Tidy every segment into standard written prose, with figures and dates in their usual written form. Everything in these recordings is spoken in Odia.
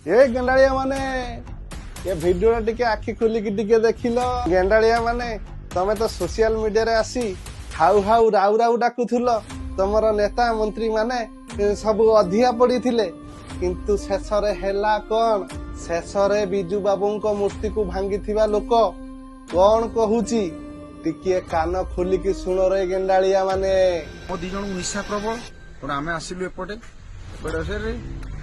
ଏ ଗେଣ୍ଡାଳିଆ ମାନେ, ଏ ଭିଡିଓଟା ଟିକେ ଆଖି ଖୋଲିକି ଟିକେ ଦେଖିଲ। ଗେଣ୍ଡାଳିଆ ମାନେ, ତମେ ତ ସୋସିଆଲ ମିଡିଆରେ ଆସି ହାଉ ହାଉ ରାଉ ରାଉ ଡାକୁଥିଲ। ତମର ନେତା ମନ୍ତ୍ରୀ ମାନେ ସବୁ ଅଧିଆ ପଡିଥିଲେ। କିନ୍ତୁ ଶେଷରେ ହେଲା କଣ? ଶେଷରେ ବିଜୁ ବାବୁଙ୍କ ମୂର୍ତ୍ତିକୁ ଭାଙ୍ଗିଥିବା ଲୋକ କଣ କହୁଛି, ଟିକିଏ କାନ ଖୋଲିକି ଶୁଣରେ ଗେଣ୍ଡାଳିଆ ମାନେ। ମୋ ଦି ଜଣଙ୍କୁ ନିଶା ପ୍ରବଳ। ତେଣୁ ଆମେ ଆସିଲୁ ଏପଟେ। ଏପଟେ ଆସିଲେ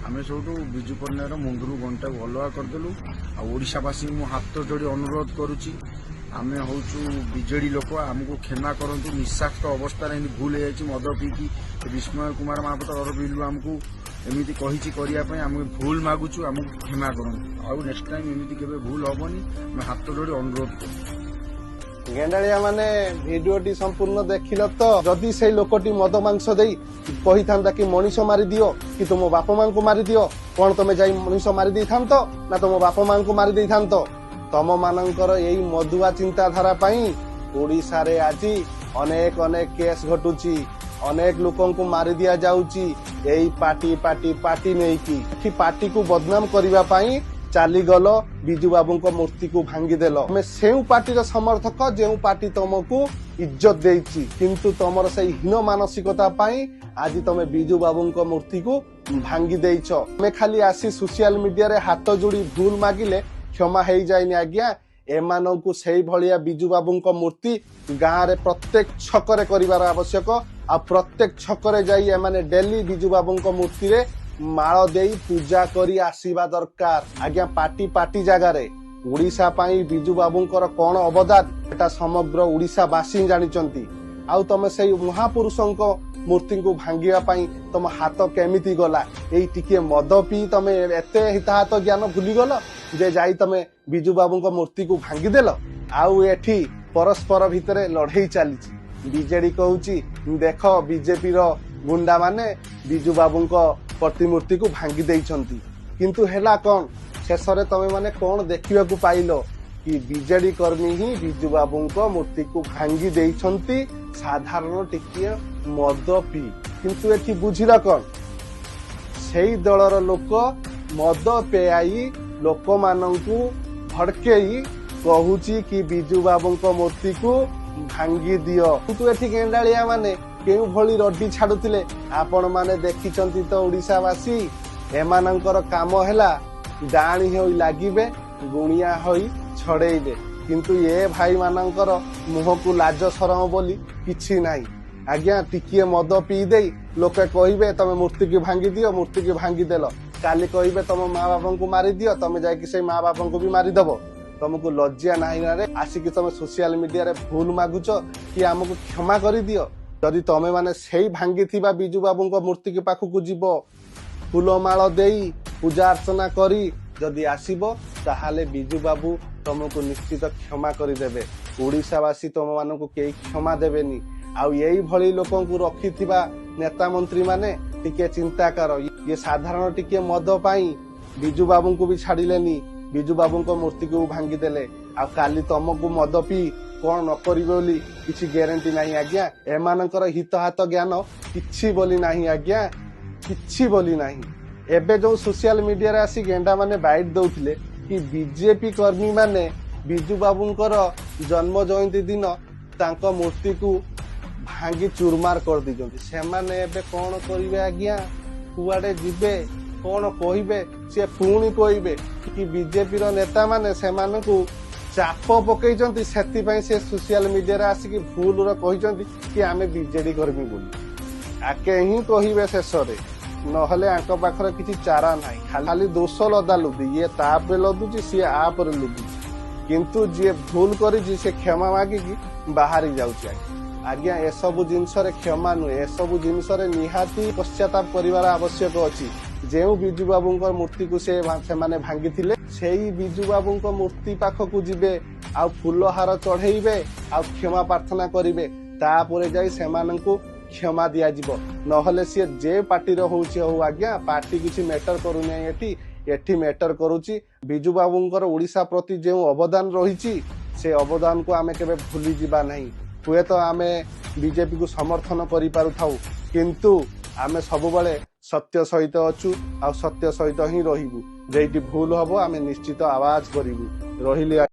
ଆମେ ସେଇଠୁ ବିଜୁ ପଟ୍ଟନାୟକର ମୁଣ୍ଡରୁ ଗଣ୍ଟାକୁ ଅଲଗା କରିଦେଲୁ। ଆଉ ଓଡ଼ିଶାବାସୀଙ୍କୁ ମୁଁ ହାତ ଯୋଡ଼ି ଅନୁରୋଧ କରୁଛି, ଆମେ ହଉଛୁ ବିଜେଡି ଲୋକ, ଆମକୁ କ୍ଷମା କରନ୍ତୁ। ନିଶାକ୍ତ ଅବସ୍ଥାରେ ଏମିତି ଭୁଲ ହେଇଯାଇଛି। ମଦ ପିଇକି ବିସ୍ମୟ କୁମାର ମହାପାତ୍ର ଅର ବିଲୁ ଆମକୁ ଏମିତି କହିଛି କରିବା ପାଇଁ। ଆମେ ଭୁଲ ମାଗୁଛୁ, ଆମକୁ କ୍ଷମା କରନ୍ତୁ। ଆଉ ନେକ୍ସଟ ଟାଇମ୍ ଏମିତି କେବେ ଭୁଲ ହବନି। ଆମେ ହାତ ଯୋଡ଼ି ଅନୁରୋଧ କରୁଛୁ। ଗେଣ୍ଡାଳିଆ ମାନେ, ଭିଡିଓଟି ସମ୍ପୂର୍ଣ୍ଣ ଦେଖିଲ ତ? ଯଦି ସେଇ ଲୋକଟି ମଦ ମାଂସ ଦେଇ କହିଥାନ୍ତା କି ମଣିଷ ମାରିଦିଅ କି ତୁମ ବାପା ମାଙ୍କୁ ମାରିଦିଅ, କଣ ତମେ ଯାଇ ମଣିଷ ମାରି ଦେଇଥାନ୍ତ ନା ତମ ବାପା ମାଙ୍କୁ ମାରି ଦେଇଥାନ୍ତ? ତମ ମାନଙ୍କର ଏଇ ମଦୁଆ ଚିନ୍ତାଧାରା ପାଇଁ ଓଡିଶାରେ ଆଜି ଅନେକ ଅନେକ କେସ୍ ଘଟୁଛି, ଅନେକ ଲୋକଙ୍କୁ ମାରି ଦିଆଯାଉଛି ଏଇ ପାର୍ଟି ପାର୍ଟି ପାର୍ଟି ନେଇକି। ଏଠି ପାର୍ଟିକୁ ବଦନାମ କରିବା ପାଇଁ ଚାଲିଗଲ, ବିଜୁ ବାବୁଙ୍କ ମୂର୍ତ୍ତିକୁ ଭାଙ୍ଗିଦେଲ। ଆମେ ସେଉଁ ପାର୍ଟିର ସମର୍ଥକ ଯେଉଁ ପାର୍ଟି ତମକୁ ଇଜ୍ଜତ ଦେଇଛି। କିନ୍ତୁ ତମର ସେଇ ହୀନ ମାନସିକତା ପାଇଁ ଆଜି ତମେ ବିଜୁ ବାବୁଙ୍କ ମୂର୍ତ୍ତିକୁ ଭାଙ୍ଗି ଦେଇଛ। ଆମେ ଖାଲି ଆସି ସୋସିଆଲ ମିଡିଆରେ ହାତ ଯୋଡି ଭୁଲ ମାଗିଲେ କ୍ଷମା ହେଇଯାଇନି ଆଜ୍ଞା। ଏମାନଙ୍କୁ ସେଇଭଳିଆ ବିଜୁ ବାବୁଙ୍କ ମୂର୍ତ୍ତି ଗାଁରେ ପ୍ରତ୍ୟେକ ଛକରେ କରିବାର ଆବଶ୍ୟକ। ଆଉ ପ୍ରତ୍ୟେକ ଛକରେ ଯାଇ ଏମାନେ ଡେଲି ବିଜୁ ବାବୁଙ୍କ ମୂର୍ତ୍ତିରେ ମାଳ ଦେଇ ପୂଜା କରି ଆସିବା ଦରକାର ଆଜ୍ଞା। ପାର୍ଟି ପାର୍ଟି ଜାଗାରେ। ଓଡିଶା ପାଇଁ ବିଜୁ ବାବୁଙ୍କର କଣ ଅବଦାନ, ଏଟା ସମଗ୍ର ଓଡିଶାବାସୀ ଜାଣିଛନ୍ତି। ଆଉ ତମେ ସେଇ ମହାପୁରୁଷଙ୍କ ମୂର୍ତ୍ତିଙ୍କୁ ଭାଙ୍ଗିବା ପାଇଁ ତମ ହାତ କେମିତି ଗଲା? ଏଇ ଟିକିଏ ମଦ ପିଇ ତମେ ଏତେ ହିତାହିତ ଜ୍ଞାନ ଭୁଲିଗଲ ଯେ ଯାଇ ତମେ ବିଜୁ ବାବୁଙ୍କ ମୂର୍ତ୍ତିକୁ ଭାଙ୍ଗିଦେଲ। ଆଉ ଏଠି ପରସ୍ପର ଭିତରେ ଲଢେଇ ଚାଲିଛି। ବିଜେଡି କହୁଛି, ଦେଖ, ବିଜେପିର ଗୁଣ୍ଡା ମାନେ ବିଜୁ ବାବୁଙ୍କ ପ୍ରତିମୂର୍ତ୍ତିକୁ ଭାଙ୍ଗି ଦେଇଛନ୍ତି। କିନ୍ତୁ ହେଲା କଣ? ଶେଷରେ ତମେ ମାନେ କଣ ଦେଖିବାକୁ ପାଇଲ କି ବିଜେଡି କର୍ମୀ ହିଁ ବିଜୁ ବାବୁଙ୍କ ମୂର୍ତ୍ତିକୁ ଭାଙ୍ଗି ଦେଇଛନ୍ତି ସାଧାରଣ ଟିକିଏ ମଦ ପିଇ। କିନ୍ତୁ ଏଠି ବୁଝିଲ କଣ? ସେଇ ଦଳର ଲୋକ ମଦ ପେଆଇ ଲୋକମାନଙ୍କୁ ଭଡକେଇ କହୁଛି କି ବିଜୁ ବାବୁଙ୍କ ମୂର୍ତ୍ତିକୁ ଭାଙ୍ଗି ଦିଅ। କିନ୍ତୁ ଏଠି ଗେଣ୍ଡାଳିଆ ମାନେ କେଉଁ ଭଳି ରଡି ଛାଡୁଥିଲେ, ଆପଣ ମାନେ ଦେଖିଛନ୍ତି ତ ଓଡିଶାବାସୀ? ଏମାନଙ୍କର କାମ ହେଲା ଡାହାଣୀ ହୋଇ ଲାଗିବେ, ଗୁଣିଆ ହୋଇ ଛଡେଇବେ। କିନ୍ତୁ ଏ ଭାଇ ମାନଙ୍କର ମୁହଁକୁ ଲାଜ ସରମ ବୋଲି କିଛି ନାହିଁ ଆଜ୍ଞା। ଟିକିଏ ମଦ ପିଇ ଦେଇ ଲୋକେ କହିବେ ତମେ ମୂର୍ତ୍ତିକୁ ଭାଙ୍ଗି ଦିଅ, ମୂର୍ତ୍ତିକୁ ଭାଙ୍ଗିଦେଲ। କାଲି କହିବେ ତମ ମା ବାପାଙ୍କୁ ମାରିଦିଅ, ତମେ ଯାଇକି ସେଇ ମା ବାପାଙ୍କୁ ବି ମାରିଦବ। ତମକୁ ଲଜ୍ଜା ନାହିଁ ନା ରେ? ଆସିକି ତମେ ସୋସିଆଲ ମିଡିଆରେ ଭୁଲ ମାଗୁଛ କି ଆମକୁ କ୍ଷମା କରିଦିଅ। ଯଦି ତମେ ମାନେ ସେଇ ଭାଙ୍ଗିଥିବା ବିଜୁ ବାବୁଙ୍କ ମୂର୍ତ୍ତିକୁ ପାଖକୁ ଯିବ, ଫୁଲମାଳ ଦେଇ ପୂଜା ଅର୍ଚ୍ଚନା କରି ଯଦି ଆସିବ, ତାହେଲେ ବିଜୁ ବାବୁ ତମକୁ ନିଶ୍ଚିତ କ୍ଷମା କରିଦେବେ। ଓଡିଶାବାସୀ ତମମାନଙ୍କୁ କେହି କ୍ଷମା ଦେବେନି। ଆଉ ଏଇଭଳି ଲୋକଙ୍କୁ ରଖିଥିବା ନେତା ମନ୍ତ୍ରୀ ମାନେ ଟିକେ ଚିନ୍ତା କର। ଇଏ ସାଧାରଣ ଟିକେ ମଦ ପାଇଁ ବିଜୁ ବାବୁଙ୍କୁ ବି ଛାଡିଲେନି, ବିଜୁ ବାବୁଙ୍କ ମୂର୍ତ୍ତିକୁ ଭାଙ୍ଗିଦେଲେ। ଆଉ କାଲି ତମକୁ ମଦ ପିଇ କଣ ନ କରିବେ ବୋଲି କିଛି ଗ୍ୟାରେଣ୍ଟି ନାହିଁ ଆଜ୍ଞା। ଏମାନଙ୍କର ହିତାହିତ ଜ୍ଞାନ କିଛି ବୋଲି ନାହିଁ ଆଜ୍ଞା, କିଛି ବୋଲି ନାହିଁ। ଏବେ ଯୋଉ ସୋସିଆଲ ମିଡିଆରେ ଆସି ଗେଣ୍ଡା ମାନେ ବାଇଟ୍ ଦଉଥିଲେ କି ବିଜେପି କର୍ମୀ ମାନେ ବିଜୁ ବାବୁଙ୍କର ଜନ୍ମ ଜୟନ୍ତୀ ଦିନ ତାଙ୍କ ମୂର୍ତ୍ତିକୁ ଭାଙ୍ଗି ଚୁରମାର କରିଦେଇଛନ୍ତି, ସେମାନେ ଏବେ କଣ କରିବେ ଆଜ୍ଞା? କୁଆଡେ ଯିବେ? କଣ କହିବେ? ସିଏ ପୁଣି କହିବେ କି ବିଜେପିର ନେତାମାନେ ସେମାନଙ୍କୁ ଚାପ ପକେଇଛନ୍ତି, ସେଥିପାଇଁ ସେ ସୋସିଆଲ ମିଡିଆରେ ଆସିକି ଭୁଲର କହିଛନ୍ତି କି ଆମେ ବିଜେଡି କର୍ମୀ ବୋଲି। ଆକେ ହିଁ କହିବେ ଶେଷରେ। ନହେଲେ ଆଙ୍କ ପାଖରେ କିଛି ଚାରା ନାହିଁ, ଖାଲି ଦୋଷ ଲଦା ଲୁଦି। ଇଏ ତା ଉପରେ ଲଦୁଛି, ସିଏ ଆ ଉପରେ ଲଦୁଛି। କିନ୍ତୁ ଯିଏ ଭୁଲ କରିଛି ସେ କ୍ଷମା ମାଗିକି ବାହାରି ଯାଉଛି ଆଜ୍ଞା। ଆଜ୍ଞା, ଏସବୁ ଜିନିଷରେ କ୍ଷମା ନୁହେଁ, ଏସବୁ ଜିନିଷରେ ନିହାତି ପଶ୍ଚାତାପ କରିବାର ଆବଶ୍ୟକ ଅଛି। ଯେଉଁ ବିଜୁ ବାବୁଙ୍କ ମୂର୍ତ୍ତିକୁ ସେମାନେ ଭାଙ୍ଗିଥିଲେ, ସେଇ ବିଜୁ ବାବୁଙ୍କ ମୂର୍ତ୍ତି ପାଖକୁ ଯିବେ ଆଉ ଫୁଲହାର ଚଢେଇବେ ଆଉ କ୍ଷମା ପ୍ରାର୍ଥନା କରିବେ। ତାପରେ ଯାଇ ସେମାନଙ୍କୁ କ୍ଷମା ଦିଆଯିବ। ନହେଲେ ସିଏ ଯେ ପାର୍ଟିର ହଉଛି ହଉ ଆଜ୍ଞା, ପାର୍ଟି କିଛି ମ୍ୟାଟର କରୁନି ଏଠି। ଏଠି ମ୍ୟାଟର କରୁଛି ବିଜୁ ବାବୁଙ୍କର ଓଡିଶା ପ୍ରତି ଯେଉଁ ଅବଦାନ ରହିଛି, ସେ ଅବଦାନକୁ ଆମେ କେବେ ଭୁଲିଯିବା ନାହିଁ। ହୁଏତ ଆମେ ବିଜେପିକୁ ସମର୍ଥନ କରିପାରୁଥାଉ, କିନ୍ତୁ ଆମେ ସବୁବେଳେ ସତ୍ୟ ସହିତ ଅଛୁ ଆଉ ସତ୍ୟ ସହିତ ହିଁ ରହିବୁ। ଯେଇଠି ଭୁଲ ହବ ଆମେ ନିଶ୍ଚିତ ଆୱାଜ କରିବୁ। ରହିଲି।